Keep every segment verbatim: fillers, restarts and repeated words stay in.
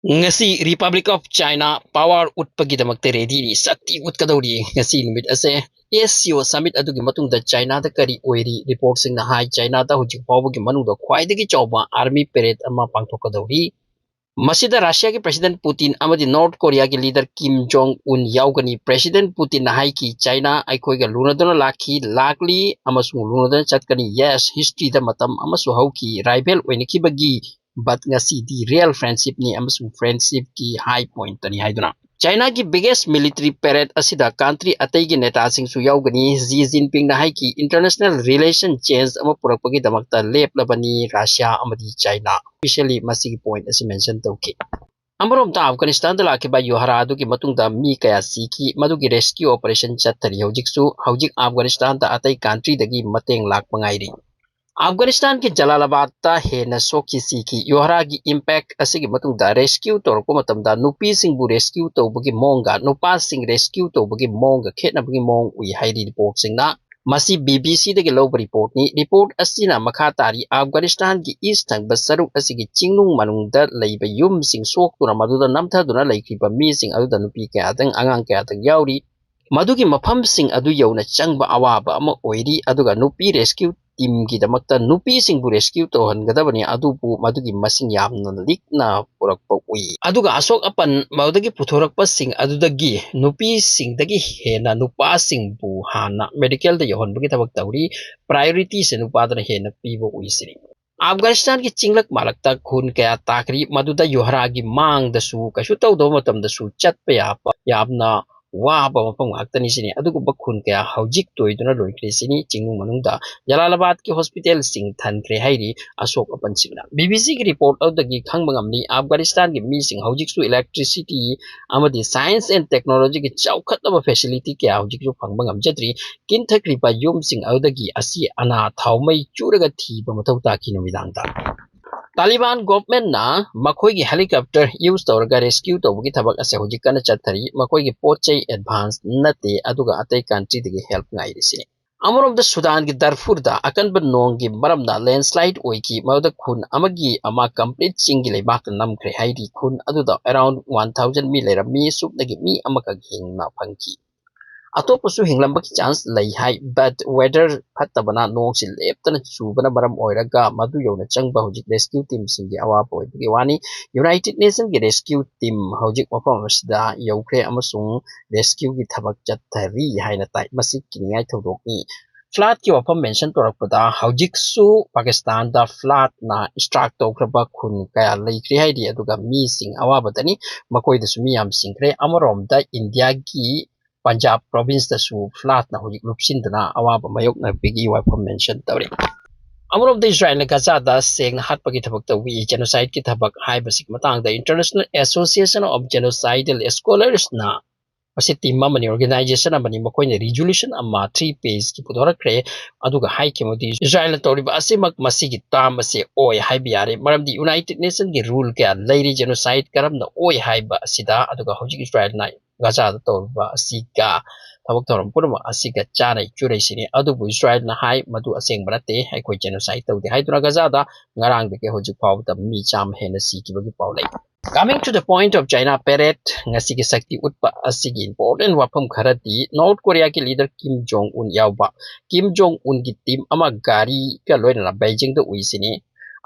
ꯉꯁꯤ Republic of China power ꯎꯠꯄꯒꯤꯗꯃꯛꯇ readyꯅꯤ, ꯁꯛꯇꯤ ꯎꯠꯀꯗꯧꯔꯤ꯫ ꯉꯁꯤ ꯅꯨꯃꯤꯠ ꯑꯁꯦ S C O summit ꯑꯗꯨꯒꯤ ꯃꯇꯨꯡꯗ Chinaꯗ ꯀꯔꯤ ꯑꯣꯏꯔꯤ? Reportꯁꯤꯡꯅ ꯍꯥꯏ, Chinaꯗ ꯍꯧꯖꯤꯛ ꯐꯥꯎꯕꯒꯤ ꯃꯅꯨꯡꯗ ꯈ꯭ꯋꯥꯏꯗꯒꯤ ꯆꯥꯎꯕ army parade ꯑꯃ ꯄꯥꯡꯊꯣꯛꯀꯗꯧꯔꯤ꯫ ꯃꯁꯤꯗ Russiaꯒꯤ President Putin ꯑꯃꯗꯤ North Koreaꯒꯤ leader Kim Jong Un ꯌꯥꯎꯒꯅꯤ꯫ President Putinꯅ ꯍꯥꯏꯈꯤ, "China ꯑꯩꯈꯣꯏꯒ ꯂꯨꯅꯗꯨꯅ ꯂꯥꯛꯈꯤ, ꯂꯥꯛꯂꯤ ꯑꯃꯁꯨꯡ ꯂꯨꯅꯗꯨꯅ ꯆꯠꯀꯅꯤ꯫ Yes, historyꯗ ꯃꯇꯝ ꯑꯃꯁꯨ ꯍꯧꯈꯤ, rival ꯑꯣꯏꯅꯈꯤꯕꯒꯤ, but ꯉꯁꯤꯗꯤ real friendshipꯅꯤ ꯑꯃꯁꯨꯡ friendshipꯀꯤ high pointꯇꯅꯤ" ꯍꯥꯏꯗꯨꯅ꯫ Chinaꯒꯤ biggest military parade ꯑꯁꯤꯗ country ꯑꯇꯩꯒꯤ ꯅꯦꯇꯥꯁꯤꯡꯁꯨ ꯌꯥꯎꯒꯅꯤ꯫ Xi Jinpingꯅ ꯍꯥꯏꯈꯤ, "International relation change ꯑꯃ ꯄꯨꯔꯛꯄꯒꯤꯗꯃꯛꯇ ꯂꯦꯞꯂꯕꯅꯤ Russia ꯑꯃꯗꯤ China"꯫ Officially ꯃꯁꯤꯒꯤ point ꯑꯁꯤ mention ꯇꯧꯈꯤ꯫ ꯑꯃꯔꯣꯝꯗ, Afghanistanꯗ ꯂꯥꯛꯈꯤꯕ ꯌꯨꯍꯥꯔꯥ ꯑꯗꯨꯒꯤ ꯃꯇꯨꯡꯗ ꯃꯤ ꯀꯌꯥ ꯁꯤꯈꯤ, ꯃꯗꯨꯒꯤ rescue operation ꯆꯠꯊꯔꯤ ꯍꯧꯖꯤꯛꯁꯨ꯫ ꯍꯧꯖꯤꯛ Afghanistanꯗ ꯑꯇꯩ countryꯗꯒꯤ ꯃꯇꯦꯡ ꯂꯥꯛꯄ ꯉꯥꯏꯔꯤ꯫ Afghanistanꯒꯤ Jalalabadꯇ ꯍꯦꯟꯅ ꯁꯣꯛꯈꯤ ꯁꯤꯈꯤ꯫ ꯌꯨꯍꯥꯔꯥꯒꯤ impact ꯑꯁꯤꯒꯤ ꯃꯇꯨꯡꯗ rescue ꯇꯧꯔꯛꯄ ꯃꯇꯝꯗ ꯅꯨꯄꯤꯁꯤꯡꯕꯨ rescue ꯇꯧꯕꯒꯤ ꯃꯑꯣꯡꯒ ꯅꯨꯄꯥꯁꯤꯡ rescue ꯇꯧꯕꯒꯤ ꯃꯑꯣꯡꯒ ꯈꯦꯠꯅꯕꯒꯤ ꯃꯑꯣꯡ ꯎꯏ ꯍꯥꯏꯔꯤ reportꯁꯤꯡꯅ꯫ ꯃꯁꯤ BBCꯗꯒꯤ ꯂꯧꯕ reportꯅꯤ꯫ Report ꯑꯁꯤꯅ ꯃꯈꯥ ꯇꯥꯔꯤ, Afghanistanꯒꯤ east ꯊꯪꯕ ꯁꯔꯨꯛ ꯑꯁꯤꯒꯤ ꯆꯤꯡꯅꯨꯡ ꯃꯅꯨꯡꯗ ꯂꯩꯕ ꯌꯨꯝꯁꯤꯡ ꯁꯣꯛꯇꯨꯅ ꯃꯗꯨꯗ ꯅꯝꯊꯗꯨꯅ ꯂꯩꯈꯤꯕ ꯃꯤꯁꯤꯡ ꯑꯗꯨꯗ ꯅꯨꯄꯤ ꯀꯌꯥꯗꯪ, ꯑꯉꯥꯡ ꯀꯌꯥꯗꯪ ꯌꯥꯎꯔꯤ꯫ ꯃꯗꯨꯒꯤ ꯃꯐꯝꯁꯤꯡ ꯑꯗꯨ ꯌꯧꯅ ꯆꯪꯕ ꯑꯋꯥꯕ ꯑꯃ ꯑꯣꯏꯔꯤ, ꯑꯗꯨꯒ ꯅꯨꯄꯤ rescue teamꯒꯤꯗꯃꯛꯇ ꯅꯨꯄꯤꯁꯤꯡꯕꯨ rescue ꯇꯧꯍꯟꯒꯗꯕꯅꯤ, ꯑꯗꯨꯕꯨ ꯃꯗꯨꯒꯤ ꯃꯁꯤꯡ ꯌꯥꯝꯅ ꯂꯤꯛꯅ ꯄꯨꯔꯛꯄ ꯎꯏ꯫ ꯑꯗꯨꯒ ꯑꯁꯣꯛ ꯑꯄꯟ ꯃꯗꯨꯗꯒꯤ ꯄꯨꯊꯣꯔꯛꯄꯁꯤꯡ ꯑꯗꯨꯗꯒꯤ ꯅꯨꯄꯤꯁꯤꯡꯗꯒꯤ ꯍꯦꯟꯅ ꯅꯨꯄꯥꯁꯤꯡꯕꯨ ꯍꯥꯟꯅ medicalꯗ ꯌꯧꯍꯟꯕꯒꯤ ꯊꯕꯛ ꯇꯧꯔꯤ꯫ Priorityꯁꯦ ꯅꯨꯄꯥꯗꯅ ꯍꯦꯟꯅ ꯄꯤꯕ ꯎꯏ ꯁꯤꯅꯤ꯫ Afghanistanꯒꯤ ꯆꯤꯡꯂꯛ ꯃꯥꯂꯛꯇ ꯈꯨꯟ ꯀꯌꯥ ꯇꯥꯈ꯭ꯔꯤ, ꯃꯗꯨꯗ ꯌꯨꯍꯥꯔꯥꯒꯤ ꯃꯥꯡꯗꯁꯨ ꯀꯩꯁꯨ ꯇꯧꯗꯕ ꯃꯇꯝꯗꯁꯨ ꯆꯠꯄ ꯌꯥꯕ ꯌꯥꯝꯅ ꯋꯥꯕ ꯃꯐꯝ ꯉꯥꯛꯇꯅꯤ ꯁꯤꯅꯤ꯫ ꯑꯗꯨꯒꯨꯝꯕ ꯈꯨꯟ ꯀꯌꯥ ꯍꯧꯖꯤꯛ ꯇꯣꯏꯗꯨꯅ ꯂꯣꯏꯈ꯭ꯔꯦ ꯁꯤꯅꯤ꯫ ꯆꯤꯡꯅꯨꯡ ꯃꯅꯨꯡꯗ ꯖꯂꯥꯂꯥꯕꯥꯗꯀꯤ hospitalꯁꯤꯡ ꯊꯟꯈ꯭ꯔꯦ ꯍꯥꯏꯔꯤ ꯑꯁꯣꯛ ꯑꯄꯟꯁꯤꯡꯅ꯫ BBCꯒꯤ report ꯑꯗꯨꯗꯒꯤ ꯈꯪꯕ ꯉꯝꯂꯤ, Afghanistanꯒꯤ ꯃꯤꯁꯤꯡ ꯍꯧꯖꯤꯛꯁꯨ electricity ꯑꯃꯗꯤ science and technologyꯒꯤ ꯆꯥꯎꯈꯠꯂꯕ facility ꯀꯌꯥ ꯍꯧꯖꯤꯛꯁꯨ ꯐꯪꯕ ꯉꯝꯖꯗ꯭ꯔꯤ꯫ ꯀꯤꯟꯊꯈ꯭ꯔꯤꯕ ꯌꯨꯝꯁꯤꯡ ꯑꯗꯨꯗꯒꯤ ꯑꯁꯤ ꯑꯅꯥ ꯊꯥꯎꯃꯩ ꯆꯨꯔꯒ ꯊꯤꯕ ꯃꯊꯧ ꯇꯥꯈꯤ ꯅꯨꯃꯤꯗꯥꯡꯗ꯫ Taliban governmentꯅ ꯃꯈꯣꯏꯒꯤ helicopter use ꯇꯧꯔꯒ rescue ꯇꯧꯕꯒꯤ ꯊꯕꯛ ꯑꯁꯦ ꯍꯧꯖꯤꯛ ꯀꯟꯅ ꯆꯠꯊꯔꯤ꯫ ꯃꯈꯣꯏꯒꯤ ꯄꯣꯠ ꯆꯩ advance ꯅꯠꯇꯦ, ꯑꯗꯨꯒ ꯑꯇꯩ countryꯗꯒꯤ help ꯉꯥꯏꯔꯤꯁꯤꯅꯤ꯫ ꯑꯃꯔꯣꯝꯗ ꯁꯨꯗꯥꯟꯒꯤ ꯗꯔꯐꯨꯔꯗ ꯑꯀꯟꯕ ꯅꯣꯡꯒꯤ ꯃꯔꯝꯅ ꯂꯦꯟꯁ꯭ꯂꯥꯏꯗ ꯑꯣꯏꯈꯤ꯫ ꯃꯗꯨꯗ ꯈꯨꯟ ꯑꯃꯒꯤ ꯑꯃ ꯀꯝꯄ꯭ꯂꯤꯠ ꯆꯤꯡꯒꯤ ꯂꯩꯕꯥꯛꯇ ꯅꯝꯈ꯭ꯔꯦ ꯍꯥꯏꯔꯤ꯫ ꯈꯨꯟ ꯑꯗꯨꯗ ꯑꯦꯔꯥꯎꯟ ꯋꯥꯟ ꯊꯥꯎꯖꯟ ꯃꯤ ꯂꯩꯔꯝꯃꯤ꯫ ꯁꯨꯞꯅꯒꯤ ꯃꯤ ꯑꯃꯈꯛ ꯍꯤꯡꯅ ꯐꯪꯈꯤ꯫ ꯑꯇꯣꯞꯄꯁꯨ ꯍꯤꯡꯂꯝꯕꯒꯤ ꯆꯥꯟꯁ ꯂꯩ ꯍꯥꯏ꯫ ꯕꯠ ꯋꯦꯗꯔ ꯐꯠꯇꯕꯅ, ꯅꯣꯡꯁꯤ ꯂꯦꯞꯇꯅ ꯆꯨꯕꯅ ꯃꯔꯝ ꯑꯣꯏꯔꯒ ꯃꯗꯨ ꯌꯧꯅ ꯆꯪꯕ ꯍꯧꯖꯤꯛ ꯔꯦꯁꯀ꯭ꯌꯨ ꯇꯤꯝꯁꯤꯡꯒꯤ ꯑꯋꯥꯕ ꯑꯣꯏꯕꯒꯤ ꯋꯥꯅꯤ꯫ ꯌꯨꯅꯥꯏꯇꯦꯗ ꯅꯦꯁꯟꯒꯤ ꯔꯦꯁꯀ꯭ꯌꯨ ꯇꯤꯝ ꯍꯧꯖꯤꯛ ꯃꯐꯝ ꯑꯁꯤꯗ ꯌꯧꯈ꯭ꯔꯦ ꯑꯃꯁꯨꯡ ꯔꯦꯁꯀ꯭ꯌꯨꯒꯤ ꯊꯕꯛ ꯆꯠꯊꯔꯤ ꯍꯥꯏꯅ ꯇꯥꯏ꯫ ꯃꯁꯤ ꯀꯤꯅꯤꯡꯉꯥꯏ ꯊꯧꯗꯣꯛꯅꯤ꯫ ꯐ꯭ꯂꯥꯠꯀꯤ ꯋꯥꯐꯝ ꯃꯦꯟꯁꯟ ꯇꯧꯔꯛꯄꯗ, ꯍꯧꯖꯤꯛꯁꯨ ꯄꯥꯀꯤꯁꯇꯥꯟꯗ ꯐ꯭ꯂꯥꯠꯅ ꯁ꯭ꯇ꯭ꯔꯥꯏꯛ ꯇꯧꯈ꯭ꯔꯕ ꯈꯨꯟ ꯀꯌꯥ ꯂꯩꯈ꯭ꯔꯦ ꯍꯥꯏꯔꯤ, ꯑꯗꯨꯒ ꯃꯤꯁꯤꯡ ꯑꯋꯥꯕꯗꯅꯤ꯫ ꯃꯈꯣꯏꯗꯁꯨ ꯃꯤ ꯌꯥꯝ ꯁꯤꯈ꯭ꯔꯦ꯫ ꯑꯃꯔꯣꯝꯗ ꯏꯟꯗꯤꯌꯥꯒꯤ ꯄꯟꯖꯥꯕ ꯄ꯭ꯔꯣꯚꯤꯟꯁꯇꯁꯨ ꯐ꯭ꯂꯥꯠꯅ ꯍꯧꯖꯤꯛ ꯂꯨꯞꯁꯤꯟꯗꯨꯅ ꯑꯋꯥꯕ ꯃꯥꯌꯣꯛꯅꯕꯒꯤ ꯋꯥꯐꯝ ꯃꯦꯟꯁꯟ ꯇꯧꯔꯤ꯫ ꯑꯃꯔꯣꯝꯗ ꯏꯁꯔꯥꯏꯜꯅ ꯒꯖꯥꯗ ꯁꯦꯡꯅ ꯍꯥꯠꯄꯒꯤ ꯊꯕꯛ ꯇꯧꯏ꯫ ꯖꯦꯅꯣꯁꯥꯏꯗꯀꯤ ꯊꯕꯛ ꯍꯥꯏꯕꯁꯤꯒꯤ ꯃꯇꯥꯡꯗ International Association of Genocidal Scholars ꯅ ꯃꯁꯤ ꯇꯤꯝ ꯑꯃꯅꯤ, ꯑꯣꯔꯒꯅꯥꯏꯖꯦꯁꯟ ꯑꯃꯅꯤ꯫ ꯃꯈꯣꯏꯅ ꯔꯤꯖꯣꯂꯨꯁꯟ ꯑꯃ ꯊ꯭ꯔꯤ ꯄꯦꯖꯀꯤ ꯄꯨꯊꯣꯔꯛꯈ꯭ꯔꯦ, ꯑꯗꯨꯒ ꯍꯥꯏꯈꯤꯕꯗꯤ ꯏꯁꯔꯥꯏꯜꯅ ꯇꯧꯔꯤꯕ ꯑꯁꯤꯃꯛ ꯃꯁꯤꯒꯤ ꯇꯥꯝ ꯑꯁꯦ ꯑꯣꯏ ꯍꯥꯏꯕ ꯌꯥꯔꯦ, ꯃꯔꯝꯗꯤ ꯌꯨꯅꯥꯏꯇꯦꯗ ꯅꯦꯁꯟꯒꯤ ꯔꯨꯜ ꯀꯌꯥ ꯂꯩꯔꯤ ꯖꯦꯅꯣꯁꯥꯏꯗ ꯀꯔꯝꯅ ꯑꯣꯏ ꯍꯥꯏꯕ ꯑꯁꯤꯗ꯫ ꯑꯗꯨꯒ ꯍꯧꯖꯤꯛ ꯏꯁꯔꯥꯏꯜꯅ ꯒꯖꯥꯗ ꯇꯧꯔꯤꯕ ꯑꯁꯤꯒ ꯊꯕꯛ ꯊꯧꯔꯝ ꯄꯨꯝꯅꯃꯛ ꯑꯁꯤꯒ ꯆꯥꯅꯩ ꯆꯨꯅꯩꯁꯤꯅꯤ꯫ ꯑꯗꯨꯕꯨ ꯏꯁꯔꯥꯏꯜꯅ ꯍꯥꯏ ꯃꯗꯨ ꯑꯁꯦꯡꯕ ꯅꯠꯇꯦ, ꯑꯩꯈꯣꯏ ꯖꯦꯅꯣꯁꯥꯏꯗ ꯇꯧꯗꯦ ꯍꯥꯏꯗꯨꯅ ꯒꯖꯥꯗ ꯉꯔꯥꯡꯗꯒꯤ ꯍꯧꯖꯤꯛ ꯐꯥꯎꯕꯗ ꯃꯤ ꯆꯥꯝꯃ ꯍꯦꯟꯅ ꯁꯤꯈꯤꯕꯒꯤ ꯄꯥꯎ ꯂꯩ꯫ Coming to the point of China parade, ꯉꯁꯤꯒꯤ ꯁꯛꯇꯤ ꯎꯠꯄ ꯑꯁꯤꯒꯤ ꯏꯝꯄꯣꯔꯇꯦꯟ ꯋꯥꯐꯝ ꯈꯔꯗꯤ ꯅꯣꯔꯠ ꯀꯣꯔꯤꯌꯥꯒꯤ ꯂꯤꯗꯔ ꯀꯤꯝ ꯖꯣꯡ ꯎꯟ ꯌꯥꯎꯕ ꯀꯤꯝ ꯖꯣꯡ ꯎꯟꯒꯤ ꯇꯤꯝ ꯑꯃ ꯒꯥꯔꯤꯒ ꯂꯣꯏꯅꯅ ꯕꯩꯖꯤꯡꯗ ꯎꯏꯁꯤꯅꯤ꯫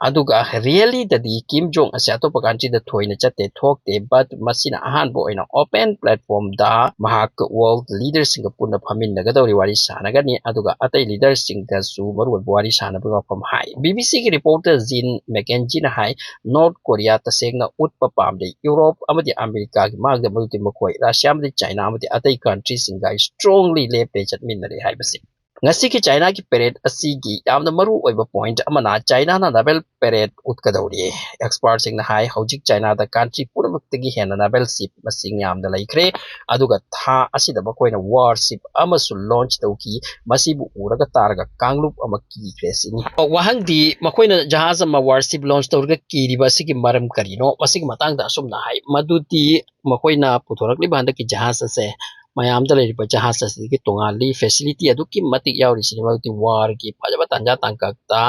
ꯑꯗꯨꯒ ꯔꯦꯂꯤꯗꯗꯤ ꯀꯤꯝ ꯖꯣꯡ ꯑꯁꯦ ꯑꯇꯣꯞꯄ ꯀꯟꯇ꯭ꯔꯤꯗ ꯊꯣꯏꯅ ꯆꯠꯇꯦ, ꯊꯣꯛꯇꯦ, ꯕꯠ ꯃꯁꯤꯅ ꯑꯍꯥꯟꯕ ꯑꯣꯏꯅ ꯑꯣꯄꯦꯟ ꯄ꯭ꯂꯦꯠꯐꯣꯝꯗ ꯃꯍꯥꯛ ꯋꯥꯔꯜ ꯂꯤꯗꯔꯁꯤꯡꯒ ꯄꯨꯟꯅ ꯐꯝꯃꯤꯟꯅꯒꯗꯧꯔꯤ, ꯋꯥꯔꯤ ꯁꯥꯟꯅꯒꯅꯤ꯫ ꯑꯗꯨꯒ ꯑꯇꯩ ꯂꯤꯗꯔꯁꯤꯡꯒꯁꯨ ꯃꯔꯨꯑꯣꯏꯕ ꯋꯥꯔꯤ ꯁꯥꯟꯅꯕꯒꯤ ꯋꯥꯐꯝ ꯍꯥꯏ꯫ ꯕꯤ ꯕꯤ ꯁꯤꯒꯤ ꯔꯤꯄꯣꯔꯇꯔ ꯖꯤꯟ ꯃꯦꯀꯦꯟꯖꯤꯅ ꯍꯥꯏ, ꯅꯣꯔꯠ ꯀꯣꯔꯤꯌꯥ ꯇꯁꯦꯡꯅ ꯎꯠꯄ ꯄꯥꯝꯗꯦ꯫ ꯌꯨꯔꯣꯞ ꯑꯃꯗꯤ ꯑꯃꯦꯔꯤꯀꯥꯒꯤ ꯃꯥꯡꯗ ꯃꯗꯨꯗꯤ ꯃꯈꯣꯏ ꯔꯁꯤꯌꯥ ꯑꯃꯗꯤ ꯆꯥꯏꯅꯥ ꯑꯃꯗꯤ ꯑꯇꯩ ꯀꯟꯇ꯭ꯔꯤꯁꯤꯡꯒ ꯏꯁꯇ꯭ꯔꯣꯡꯂꯤ ꯂꯦꯞꯄꯦ ꯆꯠꯃꯤꯟꯅꯔꯦ ꯍꯥꯏꯕꯁꯤ꯫ ꯉꯁꯤꯒꯤ ꯆꯥꯏꯅꯥꯒꯤ ꯄꯦꯔꯦꯗ ꯑꯁꯤꯒꯤ ꯌꯥꯝꯅ ꯃꯔꯨ ꯑꯣꯏꯕ ꯄꯣꯏꯟꯠ ꯑꯃꯅ ꯆꯥꯏꯅꯥꯅ ꯅꯥꯚꯦꯜ ꯄꯦꯔꯦꯗ ꯎꯠꯀꯗꯧꯔꯤ꯫ ꯑꯦꯛꯁꯄꯔꯠꯁꯤꯡꯅ ꯍꯥꯏ, ꯍꯧꯖꯤꯛ ꯆꯥꯏꯅꯥꯗ ꯀꯟꯇ꯭ꯔꯤ ꯄꯨꯝꯅꯃꯛꯇꯒꯤ ꯍꯦꯟꯅ ꯅꯥꯚꯦꯜ ꯁꯤꯞ ꯃꯁꯤꯡ ꯌꯥꯝꯅ ꯂꯩꯈ꯭ꯔꯦ, ꯑꯗꯨꯒ ꯊꯥ ꯑꯁꯤꯗ ꯃꯈꯣꯏꯅ ꯋꯥꯔꯁꯤꯞ ꯑꯃꯁꯨ ꯂꯣꯟꯆ ꯇꯧꯈꯤ꯫ ꯃꯁꯤꯕꯨ ꯎꯔꯒ ꯇꯥꯔꯒ ꯀꯥꯡꯂꯨꯞ ꯑꯃ ꯀꯤꯈ꯭ꯔꯦ ꯁꯤꯅꯤ꯫ ꯋꯥꯍꯪꯗꯤ, ꯃꯈꯣꯏꯅ ꯖꯍꯥꯖ ꯑꯃ ꯋꯥꯔꯁꯤꯞ ꯂꯣꯟꯆ ꯇꯧꯔꯒ ꯀꯤꯔꯤꯕ ꯑꯁꯤꯒꯤ ꯃꯔꯝ ꯀꯔꯤꯅꯣ? ꯃꯁꯤꯒꯤ ꯃꯇꯥꯡꯗ ꯑꯁꯨꯝꯅ ꯍꯥꯏ, ꯃꯗꯨꯗꯤ ꯃꯈꯣꯏꯅ ꯄꯨꯊꯣꯔꯛꯂꯤꯕ ꯍꯟꯗꯛꯀꯤ ꯖꯍꯥꯖ ꯑꯁꯦ ꯃꯌꯥꯝꯗ ꯂꯩꯔꯤꯕ ꯖꯍꯥꯖ ꯑꯁꯤꯗꯒꯤ ꯇꯣꯉꯥꯜꯂꯤ꯫ Facility ꯑꯗꯨꯛꯀꯤ ꯃꯇꯤꯛ ꯌꯥꯎꯔꯤꯁꯤꯅꯤ, ꯃꯔꯝꯗꯤ warꯒꯤ ꯐꯖꯕ ꯇꯥꯟꯖꯥ ꯇꯥꯡꯀꯛꯇ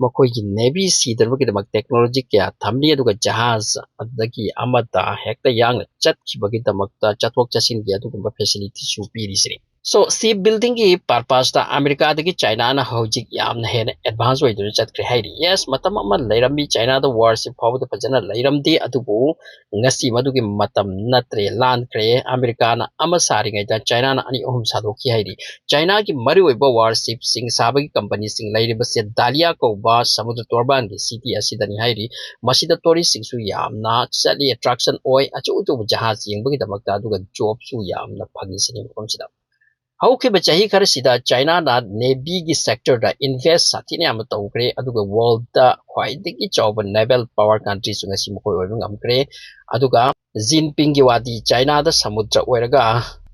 ꯃꯈꯣꯏꯒꯤ navy ꯁꯤꯗꯅꯕꯒꯤꯗꯃꯛ technology ꯀꯌꯥ ꯊꯝꯂꯤ, ꯑꯗꯨꯒ ꯖꯍꯥꯖ ꯑꯗꯨꯗꯒꯤ ꯑꯃꯗ ꯍꯦꯛꯇ ꯌꯥꯡꯅ ꯆꯠꯈꯤꯕꯒꯤꯗꯃꯛꯇ ꯆꯠꯊꯣꯛ ꯆꯠꯁꯤꯟꯒꯤ ꯑꯗꯨꯒꯨꯝꯕ facilityꯁꯨ ꯄꯤꯔꯤꯁꯤꯅꯤ꯫ So, ship buildingꯒꯤ purposeꯇ ꯑꯃꯦꯔꯤꯀꯥꯗꯒꯤ ꯆꯥꯏꯅꯥꯅ ꯍꯧꯖꯤꯛ ꯌꯥꯝꯅ ꯍꯦꯟꯅ advance ꯑꯣꯏꯗꯨꯅ ꯆꯠꯈ꯭ꯔꯦ ꯍꯥꯏꯔꯤ꯫ Yes, ꯃꯇꯝ ꯑꯃ ꯂꯩꯔꯝꯃꯤ, ꯆꯥꯏꯅꯥꯗ warship ꯐꯥꯎꯕꯗ ꯐꯖꯅ ꯂꯩꯔꯝꯗꯦ, ꯑꯗꯨꯕꯨ ꯉꯁꯤ ꯃꯗꯨꯒꯤ ꯃꯇꯝ ꯅꯠꯇ꯭ꯔꯦ, ꯂꯥꯟꯈ꯭ꯔꯦ꯫ ꯑꯃꯦꯔꯤꯀꯥꯅ ꯑꯃ ꯁꯥꯔꯤꯉꯩꯗ ꯆꯥꯏꯅꯥꯅ ꯑꯅꯤ ꯑꯍꯨꯝ ꯁꯥꯗꯣꯛꯈꯤ ꯍꯥꯏꯔꯤ꯫ ꯆꯥꯏꯅꯥꯒꯤ ꯃꯔꯨꯑꯣꯏꯕ warshipꯁꯤꯡ ꯁꯥꯕꯒꯤ companyꯁꯤꯡ ꯂꯩꯔꯤꯕꯁꯦ ꯗꯥꯂꯤꯌꯥ ꯀꯧꯕ ꯁꯃꯨꯗ꯭ꯔ ꯇꯣꯔꯕꯥꯟꯒꯤ city ꯑꯁꯤꯗꯅꯤ ꯍꯥꯏꯔꯤ꯫ ꯃꯁꯤꯗ touristꯁꯤꯡꯁꯨ ꯌꯥꯝꯅ ꯆꯠꯂꯤ, attraction ꯑꯣꯏ, ꯑꯆꯧ ꯑꯆꯧꯕ ꯖꯍꯥꯖ ꯌꯦꯡꯕꯒꯤꯗꯃꯛꯇ, ꯑꯗꯨꯒ jobꯁꯨ ꯌꯥꯝꯅ ꯐꯪꯉꯤ ꯁꯤꯅꯤ ꯃꯐꯝꯁꯤꯗ꯫ ꯍꯧꯈꯤꯕ ꯆꯍꯤ ꯈꯔꯁꯤꯗ ꯆꯥꯏꯅꯥꯅ navyꯒꯤ sectorꯗ invest ꯁꯥꯊꯤꯅ ꯌꯥꯝꯅ ꯇꯧꯈ꯭ꯔꯦ, ꯑꯗꯨꯒ worldꯇ ꯈ꯭ꯋꯥꯏꯗꯒꯤ ꯆꯥꯎꯕ naval power countryꯁꯨ ꯉꯁꯤ ꯃꯈꯣꯏ ꯑꯣꯏꯕ ꯉꯝꯈ꯭ꯔꯦ꯫ ꯑꯗꯨꯒ ꯖꯤꯟꯄꯤꯡꯒꯤ ꯋꯥꯗꯤ, ꯆꯥꯏꯅꯥꯗ ꯁꯃꯨꯗ꯭ꯔ ꯑꯣꯏꯔꯒ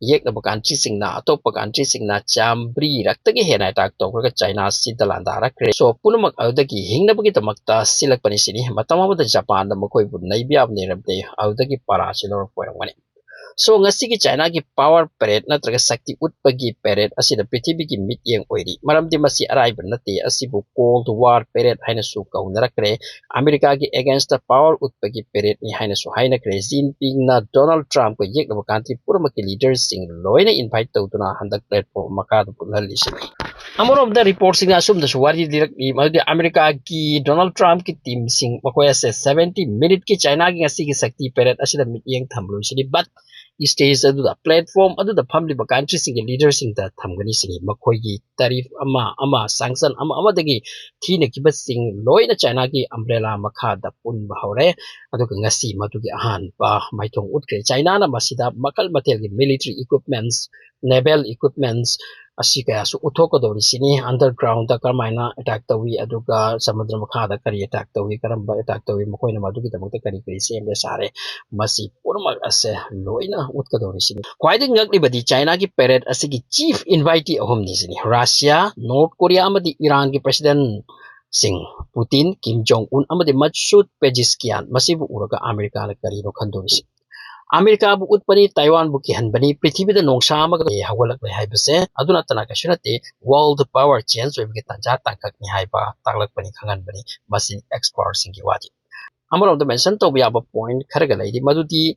ꯌꯦꯛꯅꯕ countryꯁꯤꯡꯅ, ꯑꯇꯣꯞꯄ countryꯁꯤꯡꯅ ꯆꯥꯝꯃꯔꯤꯔꯛꯇꯒꯤ ꯍꯦꯟꯅ attack ꯇꯧꯈ꯭ꯔꯒ ꯆꯥꯏꯅꯥꯁꯤꯗ ꯂꯥꯟꯗꯥꯔꯛꯈ꯭ꯔꯦ꯫ So, ꯄꯨꯝꯅꯃꯛ ꯑꯗꯨꯗꯒꯤ ꯍꯤꯡꯅꯕꯒꯤꯗꯃꯛꯇ ꯁꯤꯜꯂꯛꯄꯅꯤ ꯁꯤꯅꯤ꯫ ꯃꯇꯝ ꯑꯃꯗ ꯖꯄꯥꯟꯗ ꯃꯈꯣꯏꯕꯨ ꯅꯩꯕ ꯌꯥꯕ ꯅꯩꯔꯝꯗꯦ, ꯑꯗꯨꯗꯒꯤ ꯄꯔꯥꯁꯤ ꯂꯧꯔꯛꯄ ꯑꯣꯏꯔꯝꯒꯅꯤ꯫ So, ꯉꯁꯤꯒꯤ ꯆꯥꯏꯅꯥꯒꯤ power parade ꯅꯠꯇ꯭ꯔꯒ ꯁꯛꯇꯤ ꯎꯠꯄꯒꯤ parade ꯑꯁꯤꯗ ꯄ꯭ꯔꯤꯊꯤꯕꯤꯒꯤ ꯃꯤꯠꯌꯦꯡ ꯑꯣꯏꯔꯤ꯫ ꯃꯔꯝꯗꯤ ꯃꯁꯤ ꯑꯔꯥꯏꯕ ꯅꯠꯇꯦ, ꯑꯁꯤꯕꯨ Cold War parade ꯍꯥꯏꯅꯁꯨ ꯀꯧꯅꯔꯛꯈ꯭ꯔꯦ꯫ ꯑꯃꯦꯔꯤꯀꯥꯒꯤ againstꯇ power ꯎꯠꯄꯒꯤ paradeꯅꯤ ꯍꯥꯏꯅꯁꯨ ꯍꯥꯏꯅꯈ꯭ꯔꯦ꯫ ꯖꯤꯟꯄꯤꯡꯅ ꯗꯣꯅꯥꯜꯗ ꯇ꯭ꯔꯝꯞꯀ ꯌꯦꯛꯅꯕ country ꯄꯨꯝꯅꯃꯛꯀꯤ leaderꯁꯤꯡ ꯂꯣꯏꯅ invite ꯇꯧꯗꯨꯅ ꯍꯟꯗꯛ platform ꯃꯈꯥꯗ ꯄꯨꯜꯍꯜꯂꯤꯁꯤꯅꯤ꯫ ꯑꯃꯔꯣꯝꯗ reportꯁꯤꯡꯅ ꯑꯁꯨꯝꯅꯁꯨ ꯋꯥꯔꯤ ꯂꯤꯔꯛꯂꯤ, ꯃꯗꯨꯗꯤ ꯑꯃꯦꯔꯤꯀꯥꯒꯤ ꯗꯣꯅꯥꯜꯗ ꯇ꯭ꯔꯝꯞꯀꯤ teamꯁꯤꯡ ꯃꯈꯣꯏ ꯑꯁꯦ seventy minuteꯀꯤ ꯆꯥꯏꯅꯥꯒꯤ ꯉꯁꯤꯒꯤ ꯁꯛꯇꯤ parade ꯑꯁꯤꯗ ꯃꯤꯠꯌꯦꯡ ꯊꯝꯂꯣꯏꯁꯤꯅꯤ, but stage ꯑꯗꯨꯗ, platform ꯑꯗꯨꯗ ꯐꯝꯂꯤꯕ countryꯁꯤꯡꯒꯤ leaderꯁꯤꯡꯗ ꯊꯝꯒꯅꯤ ꯁꯤꯅꯤ꯫ ꯃꯈꯣꯏꯒꯤ tariff ꯑꯃ ꯑꯃ, sanction ꯑꯃ ꯑꯃꯗꯒꯤ ꯊꯤꯅꯈꯤꯕꯁꯤꯡ ꯂꯣꯏꯅ ꯆꯥꯏꯅꯥꯒꯤ umbrella ꯃꯈꯥꯗ ꯄꯨꯟꯕ ꯍꯧꯔꯦ꯫ ꯑꯗꯨꯒ ꯉꯁꯤ ꯃꯗꯨꯒꯤ ꯑꯍꯥꯟꯕ ꯃꯥꯏꯊꯣꯡ ꯎꯠꯈ꯭ꯔꯦ꯫ ꯆꯥꯏꯅꯥꯅ ꯃꯁꯤꯗ ꯃꯈꯜ ꯃꯊꯦꯜꯒꯤ military equipments, naval equipments ꯑꯁꯤ ꯀꯌꯥꯁꯨ ꯎꯠꯊꯣꯛꯀꯗꯧꯔꯤꯁꯤꯅꯤ꯫ Undergroundꯗ ꯀꯔꯝꯍꯥꯏꯅ attack ꯇꯧꯏ, ꯑꯗꯨꯒ ꯁꯃꯨꯗ꯭ꯔ ꯃꯈꯥꯗ ꯀꯔꯤ attack ꯇꯧꯏ, ꯀꯔꯝꯕ attack ꯇꯧꯏ, ꯃꯈꯣꯏꯅ ꯃꯗꯨꯒꯤꯗꯃꯛꯇ ꯀꯔꯤ ꯀꯔꯤ ꯁꯦꯝꯕ ꯁꯥꯔꯦ, ꯃꯁꯤ ꯄꯨꯝꯅꯃꯛ ꯑꯁꯦ ꯂꯣꯏꯅ ꯎꯠꯀꯗꯧꯔꯤꯁꯤꯅꯤ꯫ ꯈ꯭ꯋꯥꯏꯗꯒꯤ ꯉꯛꯂꯤꯕꯗꯤ ꯆꯥꯏꯅꯥꯒꯤ parade ꯑꯁꯤꯒꯤ chief invitee ꯑꯍꯨꯝꯅꯤ ꯁꯤꯅꯤ꯫ ꯔꯁꯤꯌꯥ, ꯅꯣꯔꯠ ꯀꯣꯔꯤꯌꯥ ꯑꯃꯗꯤ ꯏꯔꯥꯟꯒꯤ presidentꯁꯤꯡ ꯄꯨꯇꯤꯟ, ꯀꯤꯝ ꯖꯣꯡ ꯎꯟ ꯑꯃꯗꯤ ꯃꯁꯨꯗ ꯄꯦꯖꯤꯁꯀꯤꯌꯥꯟ꯫ ꯃꯁꯤꯕꯨ ꯎꯔꯒ ꯑꯃꯦꯔꯤꯀꯥꯅ ꯀꯔꯤꯅꯣ ꯈꯟꯗꯣꯔꯤꯁꯤ? ꯑꯃꯦꯔꯤꯀꯥꯕꯨ ꯎꯠꯄꯅꯤ, ꯇꯥꯏꯋꯥꯟꯕꯨ ꯀꯤꯍꯟꯕꯅꯤ, ꯄ꯭ꯔꯤꯊꯤꯕꯤꯗ ꯅꯣꯡꯁꯥ ꯑꯃꯒ ꯍꯧꯒꯠꯂꯛꯂꯦ ꯍꯥꯏꯕꯁꯦ ꯑꯗꯨ ꯅꯠꯇꯅ ꯀꯩꯁꯨ ꯅꯠꯇꯦ, world power change ꯑꯣꯏꯕꯒꯤ ꯇꯥꯟꯖꯥ ꯇꯥꯡꯀꯛꯅꯤ ꯍꯥꯏꯕ ꯇꯥꯛꯂꯛꯄꯅꯤ, ꯈꯪꯍꯟꯕꯅꯤ꯫ ꯃꯁꯤ expertꯁꯤꯡꯒꯤ ꯋꯥꯗꯤ꯫ ꯑꯃꯔꯣꯝꯗ mention ꯇꯧꯕ ꯌꯥꯕ point ꯈꯔꯒ ꯂꯩꯔꯤ, ꯃꯗꯨꯗꯤ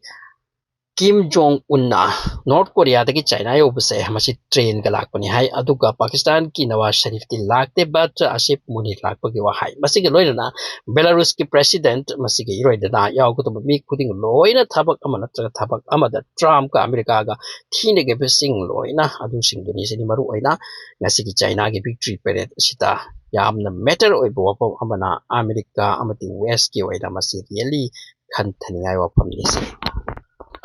ꯀꯤꯝ ꯖꯣꯡ ꯎꯟꯅ ꯅꯣꯔꯠ ꯀꯣꯔꯤꯌꯥꯗꯒꯤ ꯆꯥꯏꯅꯥ ꯌꯧꯕꯁꯦ ꯃꯁꯤ trainꯒ ꯂꯥꯛꯄꯅꯤ ꯍꯥꯏ, ꯑꯗꯨꯒ ꯄꯥꯀꯤꯁꯇꯥꯟꯒꯤ ꯅꯋꯥꯖ ꯁꯔꯤꯐꯇꯤ ꯂꯥꯛꯇꯦ, but ꯑꯁꯤꯐ ꯃꯨꯅꯤ ꯂꯥꯛꯄꯒꯤ ꯋꯥ ꯍꯥꯏ꯫ ꯃꯁꯤꯒ ꯂꯣꯏꯅꯅ ꯕꯦꯂꯥꯔꯨꯁꯀꯤ president, ꯃꯁꯤꯒꯤ ꯏꯔꯣꯏꯗꯅ ꯌꯥꯎꯒꯗꯕ ꯃꯤ ꯈꯨꯗꯤꯡ ꯂꯣꯏꯅ ꯊꯕꯛ ꯑꯃ ꯅꯠꯇ꯭ꯔꯒ ꯊꯕꯛ ꯑꯃꯗ ꯇ꯭ꯔꯝꯞꯀ ꯑꯃꯦꯔꯤꯀꯥꯒ ꯊꯤꯅꯈꯤꯕꯁꯤꯡ ꯂꯣꯏꯅ ꯑꯗꯨꯁꯤꯡꯗꯨꯅꯤ꯫ ꯁꯤꯅꯤ ꯃꯔꯨ ꯑꯣꯏꯅ ꯉꯁꯤꯒꯤ ꯆꯥꯏꯅꯥꯒꯤ victory parade ꯑꯁꯤꯗ ꯌꯥꯝꯅ matter ꯑꯣꯏꯕ ꯋꯥꯐꯝ ꯑꯃꯅ ꯑꯃꯦꯔꯤꯀꯥ ꯑꯃꯗꯤ Westꯀꯤ ꯑꯣꯏꯅ ꯃꯁꯤ really ꯈꯟꯊꯅꯤꯡꯉꯥꯏ ꯋꯥꯐꯝꯅꯤ꯫ ꯁꯤ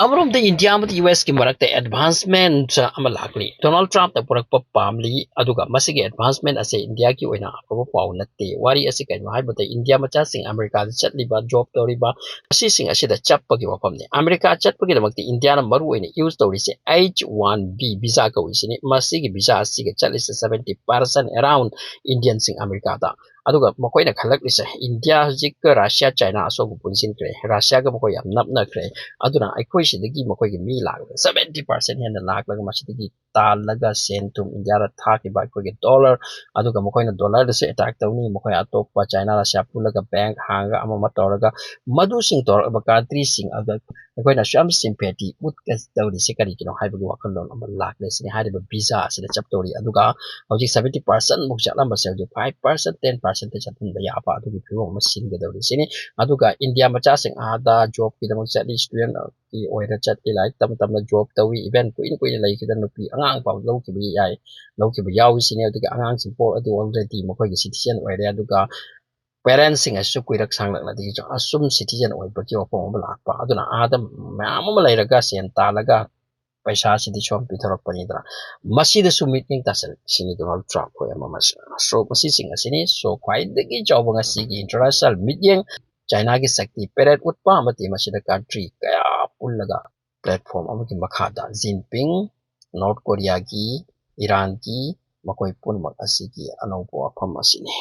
ꯑꯃꯔꯣꯝꯗ ꯏꯟꯗꯤꯌꯥ ꯑꯃꯗꯤ ꯌꯨ ꯑꯦꯁꯀꯤ ꯃꯔꯛꯇ advancement ꯑꯃ ꯂꯥꯛꯂꯤ꯫ ꯗꯣꯅꯥꯜꯗ ꯇ꯭ꯔꯝꯞꯅ ꯄꯨꯔꯛꯄ ꯄꯥꯝꯂꯤ, ꯑꯗꯨꯒ ꯃꯁꯤꯒꯤ advancement ꯑꯁꯤ ꯏꯟꯗꯤꯌꯥꯒꯤ ꯑꯣꯏꯅ ꯑꯐꯕ ꯄꯥꯎ ꯅꯠꯇꯦ꯫ ꯋꯥꯔꯤ ꯑꯁꯤ ꯀꯩꯅꯣ ꯍꯥꯏꯕꯗ, ꯏꯟꯗꯤꯌꯥ ꯃꯆꯥꯁꯤꯡ ꯑꯃꯦꯔꯤꯀꯥꯗ ꯆꯠꯂꯤꯕ, job ꯇꯧꯔꯤꯕ, ꯑꯁꯤꯁꯤꯡ ꯑꯁꯤꯗ ꯆꯠꯄꯒꯤ ꯋꯥꯐꯝꯅꯤ꯫ ꯑꯃꯦꯔꯤꯀꯥ ꯆꯠꯄꯒꯤꯗꯃꯛꯇ ꯏꯟꯗꯤꯌꯥꯅ ꯃꯔꯨ ꯑꯣꯏꯅ use ꯇꯧꯔꯤꯁꯦ H one B visa ꯀꯧꯏꯁꯤꯅꯤ꯫ ꯃꯁꯤꯒꯤ visa ꯑꯁꯤꯒ ꯆꯠꯂꯤꯁꯦ seventy percent around Indianꯁꯤꯡ ꯑꯃꯦꯔꯤꯀꯥꯗ꯫ ꯑꯗꯨꯒ ꯃꯈꯣꯏꯅ ꯈꯜꯂꯛꯂꯤꯁꯦ, ꯏꯟꯗꯤꯌꯥ ꯍꯧꯖꯤꯛ ꯔꯁꯤꯌꯥ, ꯆꯥꯏꯅꯥ ꯑꯁꯣꯛꯄ ꯄꯨꯟꯁꯤꯟꯈ꯭ꯔꯦ, ꯔꯁꯤꯌꯥꯒ ꯃꯈꯣꯏ ꯌꯥꯝ ꯅꯞꯅꯈ꯭ꯔꯦ, ꯑꯗꯨꯅ ꯑꯩꯈꯣꯏ ꯁꯤꯗꯒꯤ ꯃꯈꯣꯏꯒꯤ ꯃꯤ ꯂꯥꯛꯂꯒ seventy percent ꯍꯦꯟꯅ ꯂꯥꯛꯂꯒ ꯃꯁꯤꯗꯒꯤ ꯇꯥꯜꯂꯒ ꯁꯦꯟ ꯊꯨꯝ ꯏꯟꯗꯤꯌꯥꯗ ꯊꯥꯈꯤꯕ ꯑꯩꯈꯣꯏꯒꯤ dollar, ꯑꯗꯨꯒ ꯃꯈꯣꯏꯅ dollarꯗꯁꯨ attack ꯇꯧꯅꯤ, ꯃꯈꯣꯏ ꯑꯇꯣꯞꯄ ꯆꯥꯏꯅꯥ, ꯔꯁꯤꯌꯥ ꯄꯨꯜꯂꯒ bank ꯍꯥꯡꯉꯒ ꯑꯃ ꯑꯃ ꯇꯧꯔꯒ ꯃꯗꯨꯁꯤꯡ ꯇꯧꯔꯛꯂꯕ countryꯁꯤꯡ ꯑꯗꯨ ꯑꯩꯈꯣꯏꯅꯁꯨ ꯌꯥꯝ sympathy ꯎꯠꯀꯗꯧꯔꯤꯁꯦ ꯀꯔꯤꯒꯤꯅꯣ ꯍꯥꯏꯕꯒꯤ ꯋꯥꯈꯜꯂꯣꯟ ꯑꯃ ꯂꯥꯛꯂꯦ꯫ ꯁꯤꯅꯤ ꯍꯥꯏꯔꯤꯕ visa ꯑꯁꯤꯗ ꯆꯠꯇꯧꯔꯤ꯫ ꯑꯗꯨꯒ ꯍꯧꯖꯤꯛ seventy percent ꯃꯨꯛ ꯆꯠꯂꯝꯕꯁꯦ ꯍꯧꯖꯤꯛ five percent, ten percentꯇ ꯆꯠꯍꯟꯕ ꯌꯥꯕ ꯑꯗꯨꯒꯤ ꯐꯤꯕꯝ ꯑꯃ ꯁꯤꯟꯒꯗꯧꯔꯤ ꯁꯤꯅꯤ꯫ ꯑꯗꯨꯒ ꯏꯟꯗꯤꯌꯥ ꯃꯆꯥꯁꯤꯡ ꯑꯥꯗ jobꯀꯤꯗꯃꯛ ꯆꯠꯂꯤ, studentꯀꯤ ꯑꯣꯏꯅ ꯆꯠꯂꯤ, ꯂꯥꯏꯔꯤꯛ ꯇꯝ ꯇꯝꯅ job ꯇꯧꯏ, even ꯀꯨꯏꯅ ꯀꯨꯏꯅ ꯂꯩꯈꯤꯗ ꯅꯨꯄꯤ ꯑꯉꯥꯡ ꯐꯥꯎ ꯂꯧꯈꯤꯕ ꯌꯥꯏ, ꯂꯧꯈꯤꯕ ꯌꯥꯎꯏ ꯁꯤꯅꯤ꯫ ꯑꯗꯨꯒ ꯑꯉꯥꯡꯁꯤꯡ ꯄꯣꯛꯑꯗꯤ already ꯃꯈꯣꯏꯒꯤ citizen ꯑꯣꯏꯔꯦ꯫ ꯑꯗꯨꯒ parentꯁꯤꯡ ꯑꯁꯤꯁꯨ ꯀꯨꯏꯔꯛ ꯁꯥꯡꯂꯛꯅꯗꯤ ꯑꯁꯨꯝ citizen ꯑꯣꯏꯕꯒꯤ ꯋꯥꯐꯝ ꯑꯃ ꯂꯥꯛꯄ꯫ ꯑꯗꯨꯅ ꯑꯥꯗ ꯃꯌꯥꯝ ꯑꯃ ꯂꯩꯔꯒ ꯁꯦꯟ ꯇꯥꯜꯂꯒ ꯄꯩꯁꯥꯁꯤꯗꯤ ꯁꯣꯝ ꯄꯤꯊꯣꯔꯛꯄꯅꯤꯗꯅ, ꯃꯁꯤꯗꯁꯨ ꯃꯤꯠꯌꯦꯡ ꯇꯥꯁꯤꯜꯂꯤ ꯁꯤꯅꯤ ꯗꯣꯅꯥꯜꯗ ꯇ꯭ꯔꯝꯞ ꯍꯣꯏ ꯑꯃ ꯑꯃꯁꯤꯅ꯫ So, ꯃꯁꯤꯁꯤꯡ ꯑꯁꯤꯅꯤ꯫ So, ꯈ꯭ꯋꯥꯏꯗꯒꯤ ꯆꯥꯎꯕ ꯉꯁꯤꯒꯤ international ꯃꯤꯠꯌꯦꯡ ꯆꯥꯏꯅꯥꯒꯤ ꯁꯛꯇꯤ parade ꯎꯠꯄ ꯑꯃꯗꯤ ꯃꯁꯤꯗ country ꯀꯌꯥ ꯄꯨꯜꯂꯒ platform ꯑꯃꯒꯤ ꯃꯈꯥꯗ ꯖꯤꯟꯄꯤꯡ, ꯅꯣꯔꯠ ꯀꯣꯔꯤꯌꯥꯒꯤ, ꯏꯔꯥꯟꯒꯤ, ꯃꯈꯣꯏ ꯄꯨꯝꯅꯃꯛ ꯑꯁꯤꯒꯤ ꯑꯅꯧꯕ ꯋꯥꯐꯝ ꯑꯁꯤꯅꯤ꯫